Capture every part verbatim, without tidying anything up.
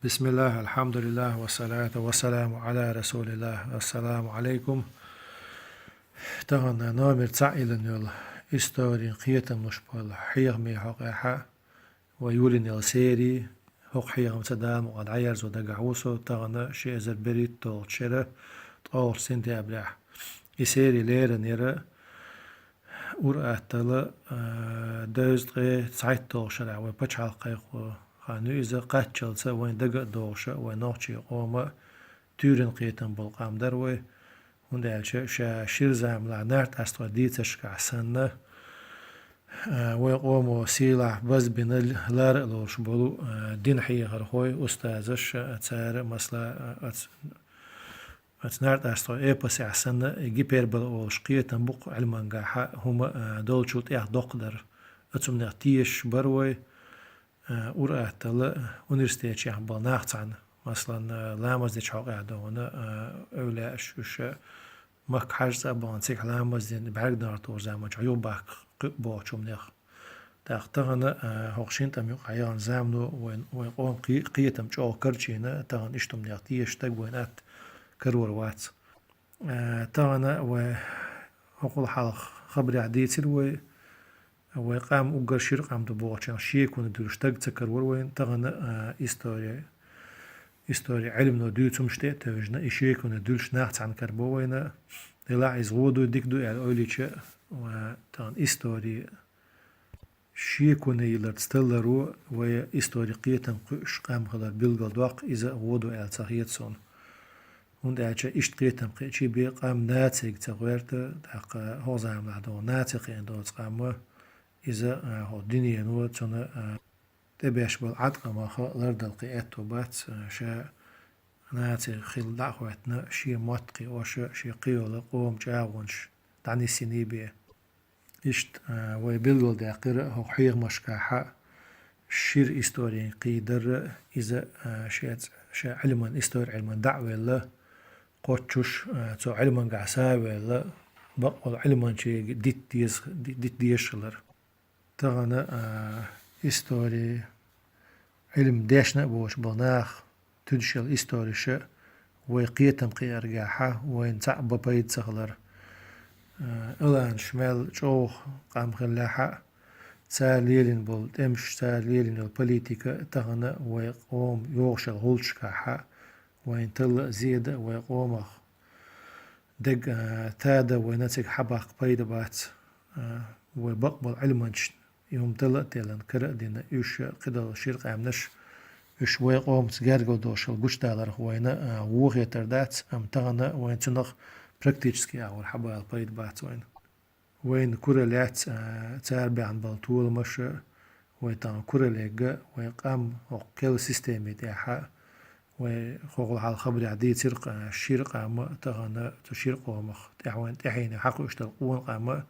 بسم الله، الحمد لله، والصلاة والسلام على رسول الله. السلام عليكم. Тахана номер цхьаъ йиллина йолу историн кхетамаш болу хьехамийн хьокъехь вай йиллина йолу серий, хӀокху хьехамца Дала мукъалахь дӀаерзо дагахь ву со тахана ши эзар берхӀитталгӀачу шеран ткъолгӀачу сентябрехь. И серий лерина яра ур-атталла, а, дезткъе цхьайтталгӀачу шарахь вай пачхьалкх кхайкхо хан ю иза, кхаччалца вайн дага а догӀуш, вайн нохчийн къоман туьйранан кхетам болу къам дара вай, хӀунда аьлча ша шира заманахь нарт-астхойн дийцаршкахь санна, а, вайн къомо сийлахь базбина лара а лоруш болу, а, дин хьехархой, устазаш, а, цара, масала, а, ац-, ац нарт-астхойн эпосехь санна, гипербола олуш кхетам бу-кх Ӏилмангахь хӀума, а, долчул тӀех доккха дара. Оцу хӀуманех тешаш бара вай, а, ур-атталла университетехь болу нах цхьаьна, масалан, а, ламаз дечу хьокъехь дохана, а, эвлаяаш уьш, а, Макка хьаьжцӀа а бахана, цигахь ламаз дина, бӀаьрг дӀа тохучу заманчохь юхабахка кхуьу бохучу хӀуманех. ТӀаккха тахана, а, хӀокху шина тӀамна юкъахь яхана замано вайн, вайн къоман кхе-, кхетам чӀогӀа карчийна, тахана иштта хӀуманех тешаш стаг вайна атта карор вац. А, тахана вай хӀокхул хьалха хабарехь дийцира вай, вай къам уггар шира къам ду бохучунах шеконе дуьллуш стаг ца карор вайна, тахана, а, истори, истори Ӏилмано дуьйцу хӀумнаш тӀе а тевжина, и шеконе дуьллуш нах цхьаьна карабо вайна. Делахь иза гӀо дуй, дика дуй аьлла ойла йича, а, тахана истори шеконе йилларца талларо вай истори кхетам кхуьуш къам хилар билгалдоккху, иза гӀо ду аьлла ца хета суна. ХӀунда аьлча иштта кхетам кхиъчий бен къам нацига ца гӀерта, тӀаккха хӀокху заманахь доху наци кхиъна доцу къам, иза, а, хӀокху дуьнено цунна, а, тӀебеш болу Ӏаткъамах лардала кхин аьтто бац, а, ша наци хилла дӀа а хӀоьттина, шен мотт кхиош, шен кхийолу къоман чӀагӀонаш дӀанисйиний бен. Иштта, а, вай билгалдаьккхира хӀокху хьехамашкахь шира историн кхийдар, иза, а, шен цӀ-, ша Ӏилман, истори Ӏилман дӀа а велла, кхоччуш, а, цо Ӏилмангахь са а велла, бакъволу Ӏилманчега дита деза, ди-, дита дезаш хилар. Тахана, а, истори, Ӏилма дешна а боцуш болу нах, туьдуш йолу историша вай кхетам кхиаргахь вайна цхьаъ бан пайда ца хилар. Э, аланаш мел чӀогӀа къам хиллехь а, цара лелийна болу тӀемаш, цара лелийна йолу политика тахана вай къоман йогӀуш йолу гӀулчашкахь вайна талла а, зеда а вай къомах дег, э, тада вайна цига хьабаккха пайда бац. Э, вай бакъболу Ӏилманчаш и хӀума талла а теллина, кара а дина, уьш кхидолу шира къаьмнаш, уьш вай къомаца гергара долуш хилла гучудаларх вайна, а, вон хетар дац, амма тахана вайна цунах практически агӀор хьабала пайда бац вайна. Вайна кура лаьцна, а, цара баьхна болу толамаш, вай тахана кура легга, вай къам хӀокху керла системин тӀехь, вай хӀокхул хьалха хабарехь дийцира-кх, а, шира къам а тахана цу шира къомах тӀехь вайна тӀаьхьене хьакхуьуш долу къона къам а,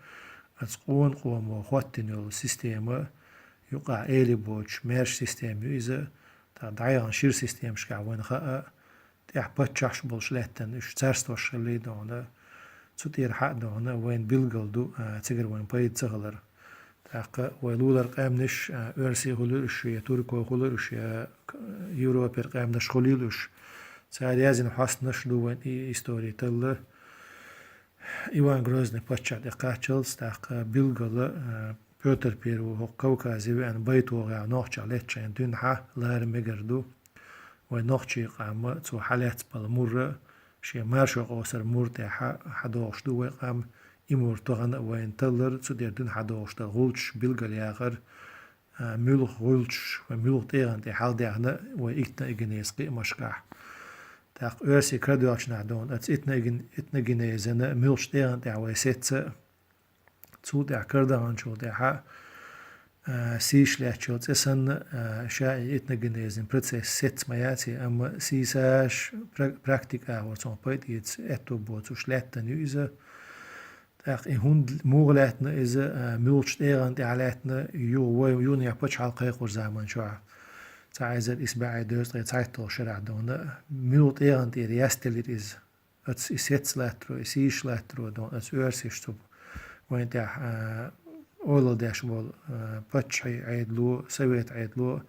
оцу къона къомо хӀоттийна йолу система, юкъахь эли боцуш, маьрша система ю иза, тӀаккха дӀаяхана шира системашкахь вайна хаьа, тӀехь паччахьаш болуш лаьттина уьш царстваш хиллий дохана, цу тӀера хьаъ дохана вайна билггал ду, а, цигара вайна пайда ца хилар. ТӀаккха вай лулара къаьмнаш, а, оьрсий хуьлийла уьш, я турко хуьлийла уьш, я к-, Европера къаьмнаш хуьлийла уьш. Цара яздина хьостанаш ду вайн и истори талла. Иван Грозный паччахь тӀе кхаччалц, тӀаккха билггала, а, Пётр Первый хӀокху Кавказе веана байтогӀехь нохчех лаьцна шайна дуьйна хьан лара мегар ду. Вайн нохчийн къам а цо хьалаьцна болу мур а, шен маршо къовсар мур тӀехь хьадогӀуш ду вай къам, и мур тахана а вайна таллар, цу тӀера дуьйна хьадогӀуш долу гӀулчаш билгалъяхар, а, муьлха гӀулчаш, вай муьлха тӀегӀан тӀе хьалдаьхна вай этногенезан кхиамашкахь. ТӀаккха оьрсийн кара доьлхучу нахь дохана, оцу этноген-, этногенезана муьлхачу тӀегӀан тӀехь вай сецна, цул тӀаьхьа кара даханчул тӀаьхьа, а, сийсаш лаьттачул цӀе санна, а, ша и этногенезан процесс сецна ма яций, амма сийсаш пра-, практика агӀор цунах пайда эца аьтто боцуш лаьттина ю иза. ТӀаккха и хӀунда муха лаьттина иза, а, муьлхачу тӀегӀан тӀехь лаьттина, юха вай юнехь пачхьалкх кхайкхорчу заманчохь, цхьа эзар исс бӀе дезткъе цхьайтталгӀачу шарахь дохана, муьлха тӀегӀан тӀера ястелира иза. Оцу и сецна латтаро, и сийсаш латтаро дохана, оцу оьрсаша цу вайн тӀехь, а, ойла деш болу, а, паччахьан Ӏедало, совет Ӏедало,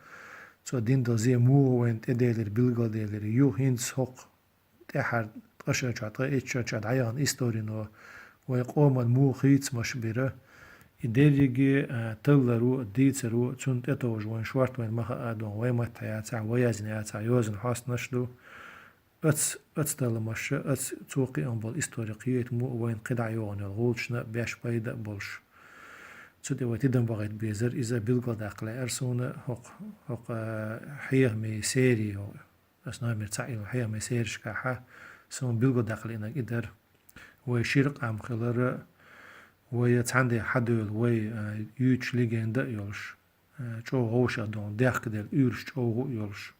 цо дина дола зе муха вайна тӀеделира, билгалделира, юха хӀинца хӀокху тӀаьхьара ткъа шарчохь, ткъе итт шарчохь дӀаяхана историно вайн къоман муха хийцамаш бира. И дерриге а талларо, дийцаро, цунна тӀетовжа вайн шорта вайна ма хаьа, дон вайн маттахь яцахь, вай яздина яцахь, йозанан хьостанаш ду. Ац, ацадалламаш, ац цо кхиам болу истори кхета мо вайна кхидӀа йогӀун йолу гӀулчашна беш пайда а болуш. Цу тӀе вай тидам бахийта безара, иза билгалдаккха лаьара суна хӀокху, хӀокху, а, хьехамийн серий йогӀу. Ас номер цхьаъ йолу хьехамийн серашкахьа суна билгалдаккха лиънарг и дара. Вай шира къам хилара, вай цхьаьнде хьадевлла, вай, а, юьйцуш легенда а йолуш, а, чӀогӀа вовшах доху, дехкаделла уьйраш чӀогӀа а йолуш.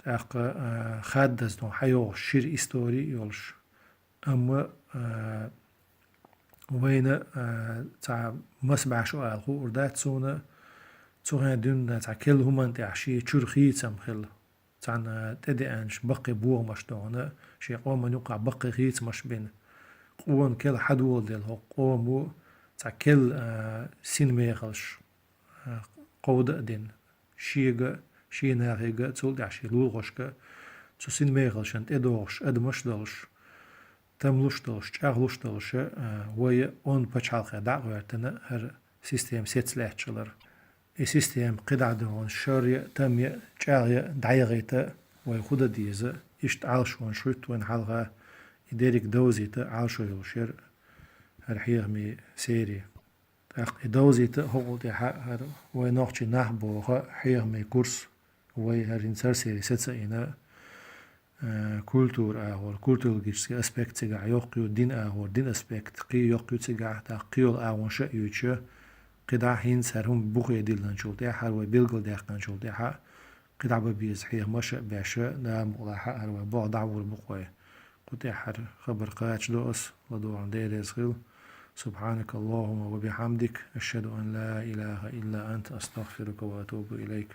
ТӀаккха, а, хаддаза доху хьайогӀуш шира истори а йолуш. Амма, а, вайна, а, цхьа маса бӀе шо ала хуур дац суна, цу хенахь дуьйна цхьа керла хӀуманна тӀехь шен чуьра хийцам хилла. Цхьана тӀедеанчу баккхий бохамаш дохана, шен къоман юккъахь баккхий хийцамаш бина. Къона керла хьадоладелла хӀокху къомо цхьа керла, а, синмехалш, а, кховда а дина. Шега, шен нахега, цул тӀаьхьа шен лулахошка, цу синмехалшна тӀедогӀуш адамаш а долуш, тамлуш а долуш, чӀагӀлуш а долуш, а, вай онда пачхьалкхе дӀа а гӀоьртина, хӀара система сецна лаьтташ хилар. И система кхидӀа догӀун шаръян, тамъян, чӀагӀъян дӀаяхийта вай хӀун дан деза, иштта Ӏалашонаш хӀуьтту вайна хьалха, и дерриг довзийта Ӏалашо йолуш яра хӀара хьехамийн серий. ТӀаккха и довзийта хӀокхул тӀаьхьа хӀара вай нохчийн нах боху хьехамийн курс, вай хӀара хӀинца хӀара серий саца а йина, э, культура агӀор, культурологический аспект цигахь йоккха ю, дин агӀор, дин аспект кхин йоккха ю цигахь, тӀаккха кхин йолу агӀонаш а юьйцуш, кхидӀа хӀинца хӀара хӀума бухе диллинчул тӀаьхьа, хӀара вай билгалдаьккхинчул тӀаьхьа, кхидӀа бан беза хьехамаш а беш, Дала мукъалахь, хӀара вай болх дӀахьур бу-кх вай. Кху тӀехь хӀара хабар кхачадо ас, ладогӀарна Дела реза хила. سبحانك اللهم وبحمدك، أشهد أن لا إله إلا أنت، أستغفرك وأتوب إليك.